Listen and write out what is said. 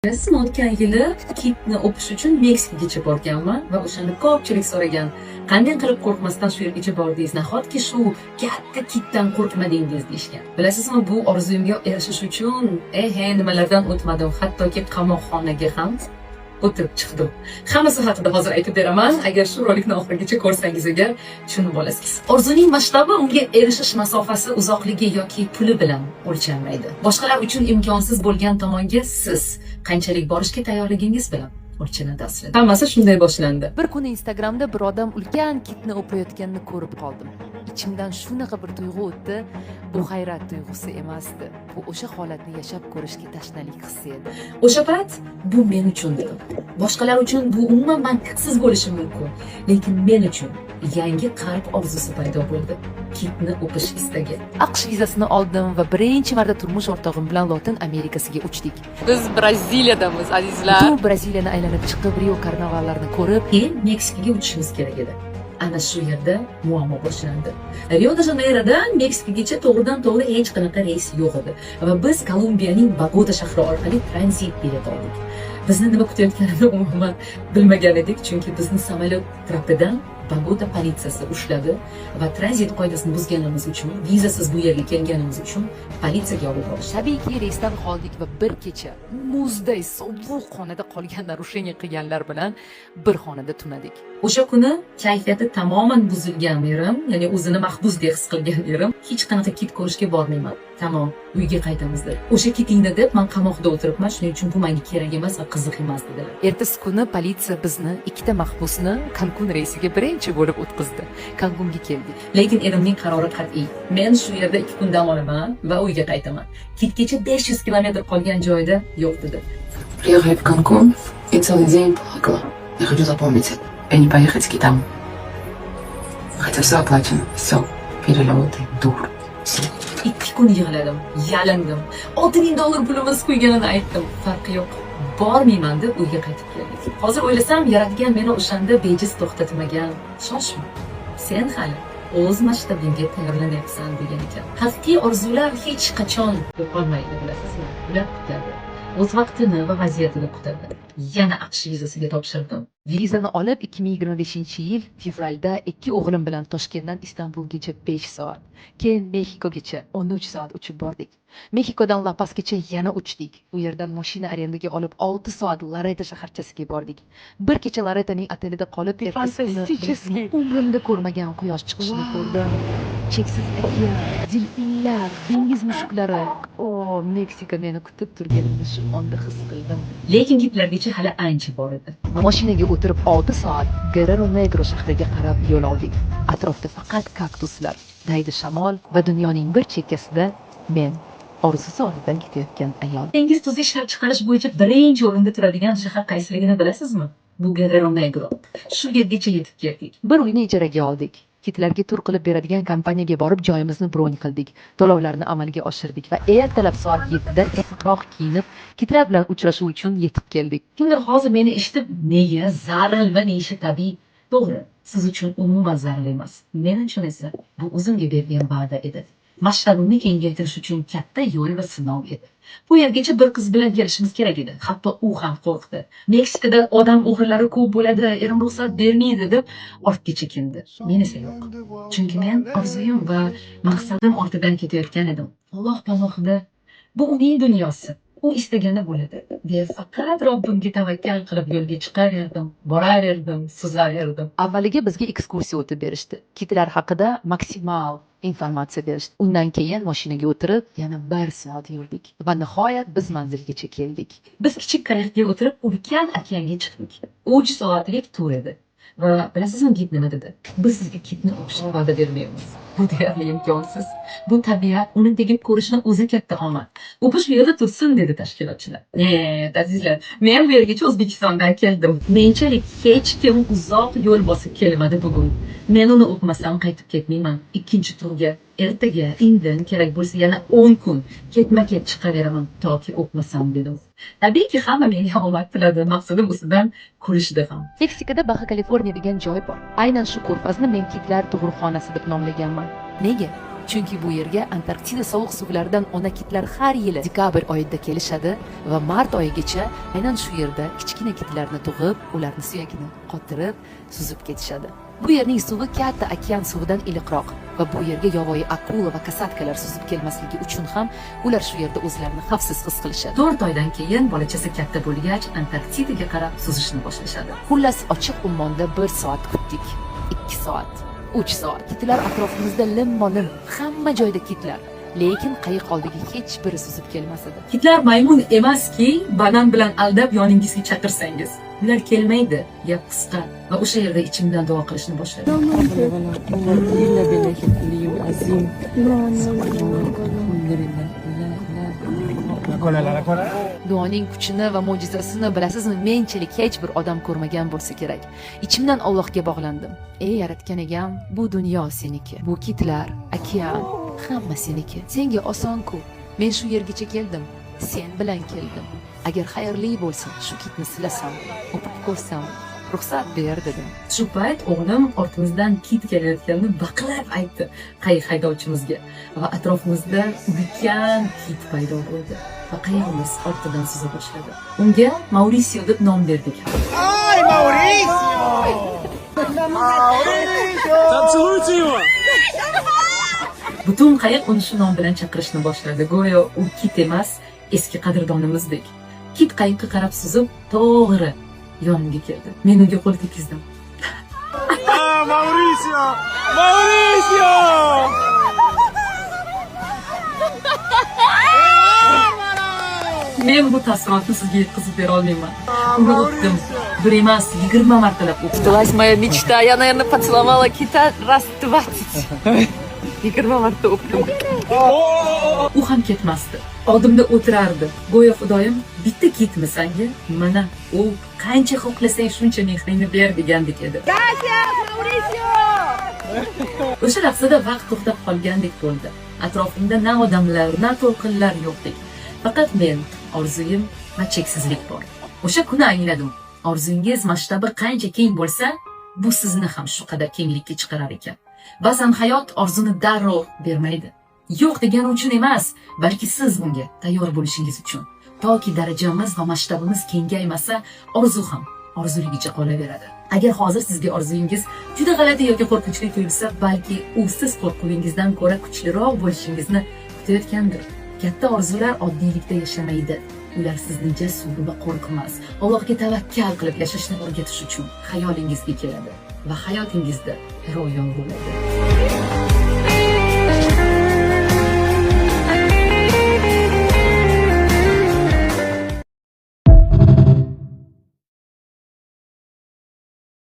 Bilasizmi, o'tgan yili kitni o'pish uchun Meksikagacha borganman va o'shanda ko'pchilik so'ragan: "Qanday qilib qo'rqmasdan shu yergacha bordingiz? Nahotki shu katta kitdan qo'rqmadingiz?" deyishgan. Bilasizmi, bu orzuyimga erishish uchun ehe nimalardan o'tmadim, hattoki qamoqxonaga ham o'tib chiqdim. Hammasi haqida hozir aytib beraman. Agar shu rolikni oxirigacha ko'rsangiz agar, tushunib olasiz. Orzuning masshtabi unga erishish masofasi uzoqligi yoki puli bilan o'lchanmaydi. Boshqalar uchun imkonsiz bo'lgan tomonga siz qanchalik borishga tayyorligingiz bilan o'lchanadi aslida. Hammasi shunday boshlandi. Bir kuni Instagramda bir odam ulkan kitni o'payotganini ko'rib qoldim. Ichimdan shunaqa bir tuyg'u o'tdi. Bu hayrat tuyg'usi emasdi. Bu o'sha holatni yashab ko'rishga tashnalik hissi edi. O'sha payt bu men uchun dedim. Boshqalar uchun bu umuman mantiqsiz bo'lishi mumkin, lekin men uchun yangi qalb orzusi paydo bo'ldi. Kitni o'pish istagi. AQSh vizasini oldim va birinchi marta turmush o'rtog'im bilan Lotin Amerikasiga uchdik. Biz Braziliyadamiz, azizlar. Butun Braziliyani aylanib chiqib, Rio karnavallarini ko'rib, Keyin Meksikaga uchishimiz kerak edi. Ana shu yerda muammo boshlandi. Rio de Janeyrodan Meksikagacha to'g'ridan to'g'ri hech qanaqa reys yo'q edi va biz Kolumbiyaning Bogota shahri orqali tranzit bilet oldik. Bizni nima kutayotganini umuman bilmagan edik, chunki bizni samolyot trapidan Bogota politsiyasi ushladi va tranzit qoidasini buzganimiz uchun, vizasiz bu yerga kelganimiz uchun politsiyaga olib borishdi. Tabiiyki, reysdan qoldik va bir kecha muzday sovuq xonada qolgan нарушение qilganlar bilan bir xonada tunadik. O'sha kuni kayfiyati tamoman buzilgan erim, ya'ni o'zini mahbusdek his qilgan erim, "Hech qanaqa kit ko'rishga bormayman. Tamom, uyga qaytamiz", dedi. "O'sha kitingni deb man qamoqda o'tiribman, shuning uchun bu menga kerak emas va qiziq emas", dedilar. Ertasi kuni politsiya bizni, ikkita mahbusni, Kankun reysiga birinchi bo'lib o'tkazdi. Kankunga keldik. Lekin erimning qarori qat'iy. "Men shu yerda 2 kun dam olaman va uyga qaytaman. Kitgacha 500 kilometr qolgan joyda yo'q", dedi. Приехали в Канкун и целый день плакала. Я хочу запомнить это и не поехать к китам. Хотя все оплачено. Все. Перелеты, тур. Все. 2 kun yig'ladim, yalindim. 6000 dollar pulimiz kuyganini aytdim. Farqi yo'q. Bormayman deb uyga qaytib keldik. Hozir o'ylasam, yaratgan meni o'shanda bejiz to'xtatmagan. "Shoshma. Sen hali o'z masshtabingga tayyorlanyapsan", degan ekan. Haqiqiy orzular hech qachon yo'qolmaydi, bilasizmi? Ular kutadi. O'z vaqtini va vaziyatini kutadi. Yana AQSh vizasiga topshirdim. Vizani olib, 2025-yil fevralda ikki o'g'lim bilan Toshkentdan Istanbulgacha 5 soat, keyin Mexikogacha 13 soat uchib bordik. Mexikodan La Pasgacha yana uchdik. U yerdan mashina arendaga olib, 6 soat Loreto shaharchasiga bordik. Bir kecha Loretoning otelida qolib, ertasi kuni umrimda ko'rmagan quyosh chiqishini ko'rdim. Cheksiz okean, delfinlar, dengiz mushuklari. O, Meksika meni kutib turganini shu onda his qildim. Lekin kitlargacha hali ancha bor edi. Mashinaga o'tirib 6 soat Guerrero Negro shahriga qarab yo'l oldik. Atrofda faqat kaktuslar, daydi shamol va dunyoning bir chekkasida men, orzusi oldidan ketayotgan ayol. Dengiz tuzi ishlab chiqarish bo'yicha birinchi o'rinda turadigan shahar qaysiligini bilasizmi? Bu Guerrero Negro. Shu yergacha yetib keldik. Bir uyni ijaraga oldik. Kitlarga tur qilib beradigan kompaniyaga borib, joyimizni bron qildik. To'lovlarni amalga oshirdik va ertalab soat 7 da ertaroq kiyinib, kitlar bilan uchrashuv uchun yetib keldik. Kimdir hozir meni eshitib, "Nega zarilmi?" deyishi tabiiy. To'g'ri, siz uchun umuman zaril emas. Men uchun esa bu o'zimga bergan va'da edi. Masshtabimni kengaytirish uchun katta yo'l va sinov edi. Bu yergacha bir qiz bilan kelishimiz kerak edi. Hatto u ham qo'rqdi. "Meksikada odam o'g'rilari ko'p bo'ladi, erim ruxsat bermaydi", deb ortga chekindi. Men esa yo'q. Chunki men orzuyim va maqsadim ortidan ketayotgan edim. Alloh panohida, bu uning dunyosi. U istagani bo'ladi, deya faqat Robbimga tavakkal qilib yo'lga chiqaverdim, boraverdim, suzaverdim. Avvaliga bizga ekskursiya o'tib berishdi. Kitlar haqida maksimal informatsiya berishdi. Undan keyin mashinaga o'tirib, yana bir soat yurdik va nihoyat biz manzilgacha keldik. Biz kichik qayiqga o'tirib ulkan okeanga chiqdik. 3 soatlik tur edi. Va bilasizmi, gid nima dedi? "Biz sizga kitni o'pishni va'da bermaymiz. Bu deyarli imkonsiz. Bu tabiat, uni tegib ko'rishni o'zi katta omad. O'pish bu yerda tursin", dedi tashkilotchilar. Evet, azizlar, men bu yergacha O'zbekistondan keldim. Menchalik hech kim uzoq yo'l bosib kelmadi bugun. Men uni o'pmasam qaytib ketmayman. Ikkinchi turga ertaga, indin kerak bo'lsa yana 10 kun ketma-ket chiqaveraman toki o'pmasam, dedim. Tabiiyki, hamma menga omad tiladi. Maqsadim ustidan kulishdi ham. Meksikada Baxa Kaliforniya degan joy bor. Aynan shu ko'rfazni men kitlar tug'ruqxonasi deb nomlaganman. Nega? Chunki bu yerga Antarktida sovuq suvlaridan ona kitlar har yili dekabr oyida kelishadi va mart oyigacha aynan shu yerda kichkina kitlarni tug'ib, ularni suyagini qotirib, suzib ketishadi. Bu yerning suvi katta okean suvidan iliqroq va bu yerga yovvoyi akula va касатка lar suzib kelmasligi uchun ham ular shu yerda o'zlarini xavfsiz his qilishadi. 4 oydan keyin bolachasi katta bo'lgach, Antarktidaga qarab suzishni boshlashadi. Xullas, ochiq ummonda bir soat kutdik, 2 soat, 3 soat. Kitlar atrofimizda limmo lim, hamma joyda kitlar, lekin qayiq oldiga hech biri suzib kelmas edi. Kitlar maymun emaski, banan bilan aldab yoningizga chaqirsangiz. Ular kelmaydi, gap qisqa. Va o'sha yerda ichimdan duo qilishni boshladim. ولا قوة إلا بالله العلي العظيم. الحمد لله لا إله. Duoning kuchini va mo'jizasini, bilasizmi, menchalik hech bir odam ko'rmagan bo'lsa kerak. Ichimdan Allohga bog'landim. Ey yaratgan egam, bu dunyo seniki, bu kitlar, okean, hamma seniki. Senga oson-ku. Men shu yergacha keldim, sen bilan keldim. Agar xayrli bo'lsa, shu kitni silasam, o'pib ko'rsam, ruxsat ber, dedim. Shu payt o'g'lim ortimizdan kit kelayotganini baqirib aytdi qayiq haydovchimizga va atrofimizda ulkan kit paydo bo'ldi va qayig'imiz ortidan suza boshladi. Unga Mauricio deb nom berdik. ¡Ay, Mauricio! ¡Mauricio! Поцелуйте его! Butun qayiq uni shu nom bilan chaqirishni boshladi. Go'yo u kit emas, eski qadrdonimizdek. Kit qayiqqa qarab suzib, to'g'ri yonimga keldi. Men unga qo'l tekkizdim. А, Маурисио! Маурисио! Men bu taassurotni sizga yetkazib bera olmayman. Uni o'pdim. Bir emas, 20 martalab o'pdim. Сбылась моя мечта. Я, наверное, поцеловала кита раз 20. 20 marta o'pdim. U ham ketmasdi. Oldimda o'tirardi. Go'yo Xudoyim, bitta kitmi sanga? Mana, u qancha xohlasang shuncha mehringni ber degandek edi. O'sha lahzada vaqt to'xtab qolgandek bo'ldi. Atrofimda na odamlar, na to'lqinlar yo'qdek. Faqat men, orzuyim va cheksizlik bor. O'sha kuni angladim. Orzungiz masshtabi qancha keng bo'lsa, bu sizni ham shu qadar kenglikka chiqarar ekan. Ba'zan hayot orzuni darrov bermaydi. Yo'q degani uchun emas, balki siz bunga tayyor bo'lishingiz uchun. Toki darajamiz va masshtabimiz kengaymasa, orzu ham orzuligicha qolaveradi. Agar hozir sizga orzuyingiz juda g'alati yoki qo'rqinchli tuyulsa, balki u siz qo'rquvingizdan ko'ra kuchliroq bo'lishingizni kutayotgandir. Katta orzular oddiylikda yashamaydi. Ular sizni jasur va qo'rqmas, Allohga tavakkal qilib yashashni o'rgatish uchun xayolingizga keladi va hayotingizda ro'yon bo'ladi.